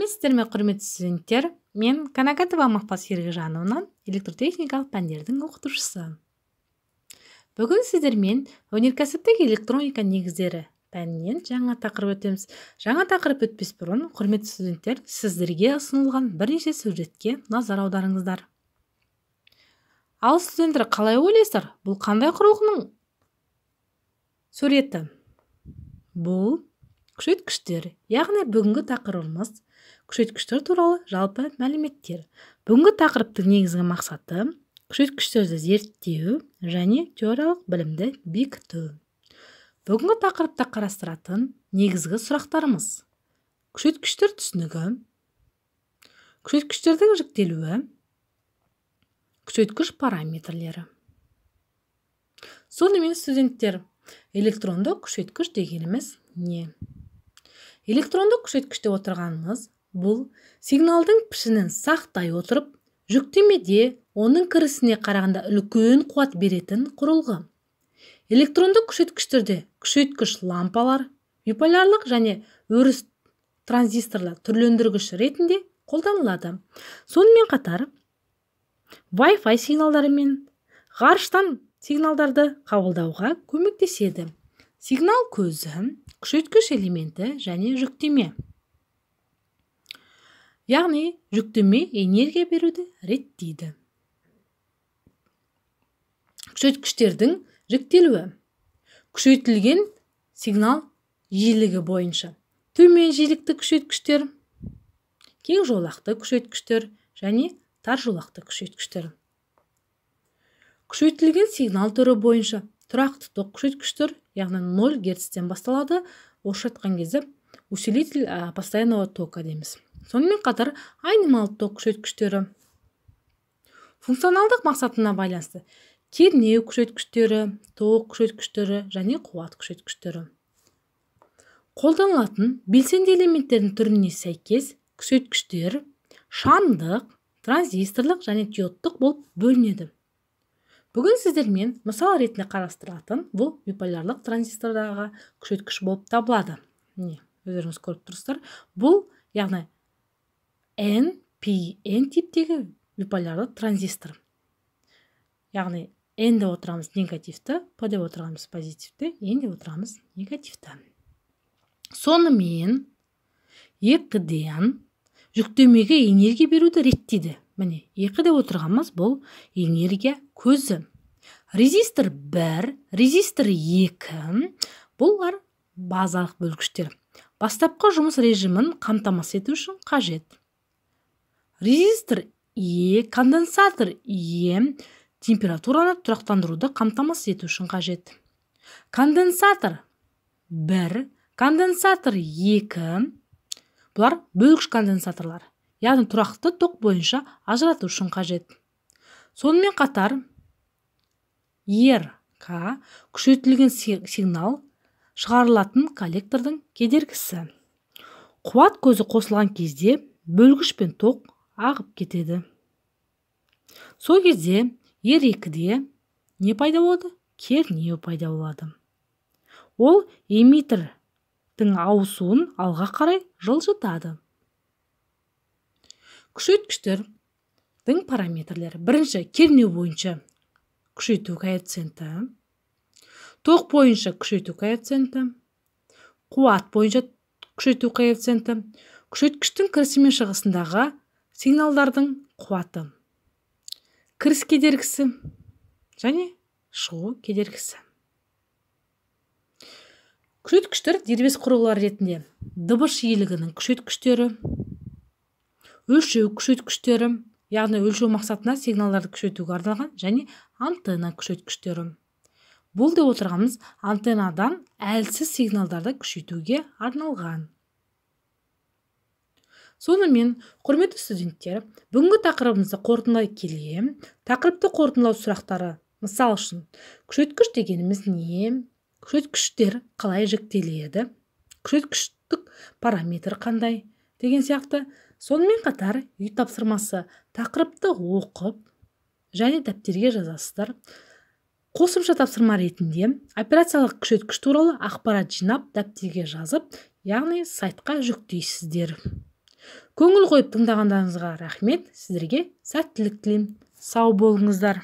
Сәлеметсіздер ме, құрметті студенттер? Мен Канакатова Мақпал Серікжановна, электротехникалық пәндердің оқытушысы. Бүгін сіздермен өнеркәсіптік электроника негіздері пәнінен жаңа тақырып өтеміз. Жаңа тақырып өтпес бұрын, құрметті студенттер, сіздерге ұсынылған бірнеше суретке назар аударыңыздар. Ал студенттер, қалай ойлайсыздар, бұл қандай құрылғының суреті? Бұл күшейткіштер, яғни бүгінгі тақырыбымыз күшейткіштер туралы жалпы мәліметтер. Бүгінгі тақырыптың негізгі мақсаты күшейткіштерді зерттеу және теориялық білімді бекіту. Бүгінгі тақырыпта қарастыратын негізгі сұрақтарымыз: күшейткіштер түсінігі, күшейткіштердің жіктелуі, күшейткіш параметрлері. Сонымен, студенттер, электронды күшейткіш дегеніміз не? Электронды күшейткіш деп отырғанымыз бұл сигналдың пішінін сақтай отырып, жүктемеде оның кірісіне қарағанда үлкен қуат беретін құрылғы. Электронды күшейткіштерде күшейткіш лампалар, биполярлық және өріс транзисторлар түрлендіргіш ретінде қолданылады. Сонымен қатар Wi-Fi сигналдары мен ғарыштан сигналдарды қабылдауға көмектеседі. Сигнал көзі, күшейткіш элементі және жүктеме. Яғни жүктеме энергия беруді реттейді. Күшейткіштердің жіктелуі. Күшейтілген сигнал жиілігі бойынша төмен жиілікті күшейткіштер, кең жолақты күшейткіштер және тар жолақты күшейткіштер. Күшейтілген сигнал түрі бойынша тұрақты ток күшейткіштер, яғни 0 герцтен басталады, орысша айтқан кезде усилитель постоянного тока дейміз. Сонымен қатар айнымалы ток күшейткіштері. Функционалдық мақсатына байланысты кернеу күшейткіштері, ток күшейткіштері және қуат күшейткіштері. Қолданылатын белсенді элементтердің түріне сәйкес күшейткіштер шамдық, транзисторлық және диодтық болып бөлінеді. Бүгін сіздермен мысал ретінде қарастыратын бұл биполярлық транзистордағы күшейткіш болып табылады. Міне, өздеріңіз көріп тұрсыздар. Бұл, яғни NPN типтегі биполярлық транзистор. Яғни N деп отырамыз негативті, P деп отырамыз позитивті, N деп отырамыз негативті. Сонымен екіден жүктемеге энергия беруді реттейді. Міне, екі деп отырғанымыз бұл энергия көзі. Резистор 1, резистор 2, бұлар базалық бөлгіштер. Бастапқы жұмыс режимін қамтамасыз ету үшін қажет. Резистор Е, конденсатор Е, температураны тұрақтандыруды қамтамасыз ету үшін қажет. Конденсатор 1, конденсатор 2, бұлар бөлгіш конденсаторлар. Яғни тұрақты ток бойынша ажырату үшін қажет. Сонымен қатар РК күшейтілген сигнал шығарылатын коллектордың кедергісі. Қуат көзі қосылған кезде бөлгіш пен ток ағып кетеді. Сол кезде R2-де не пайда болады? Кернеу пайда болады. Ол эмиттердің ауысуын алға қарай жылжытады. Күшейткіштердің параметрлері. Бірінші, кернеу бойынша күшейту коэффициенті, ток бойынша күшейту коэффициенті, қуат бойынша күшейту коэффициенті, күшейткіштің кірісі мен шығысындағы сигналдардың қуаты, кіріс кедергісі және шығу кедергісі. Күшейткіштер дербес құрылғылар ретінде дыбыс жиілігінің күшейткіштері, өлшеу күшейткіштері, яғни өлшеу мақсатына сигналдарды күшейтуге арналған, және антенна күшейткіштері. Бұл деп отырғанымыз антеннадан әлсіз сигналдарды күшейтуге арналған. Сонымен, құрметті студенттер, бүгінгі тақырыбымызды қорытындылай келе, тақырыпты қорытындылау сұрақтары, мысал үшін, күшейткіш дегеніміз не, күшейткіштер қалай жіктеледі, күшейткіштік параметр қандай деген сияқты. Сонымен қатар үй тапсырмасы тақырыпты оқып және дәптерге жазасыздар. Қосымша тапсырма ретінде операциялық күшейткіш туралы ақпарат жинап дәптерге жазып, яғни сайтқа жүктейсіздер. Көңіл қойып тыңдағандарыңызға рахмет. Сіздерге сәттілік тілеймін. Сау болыңыздар.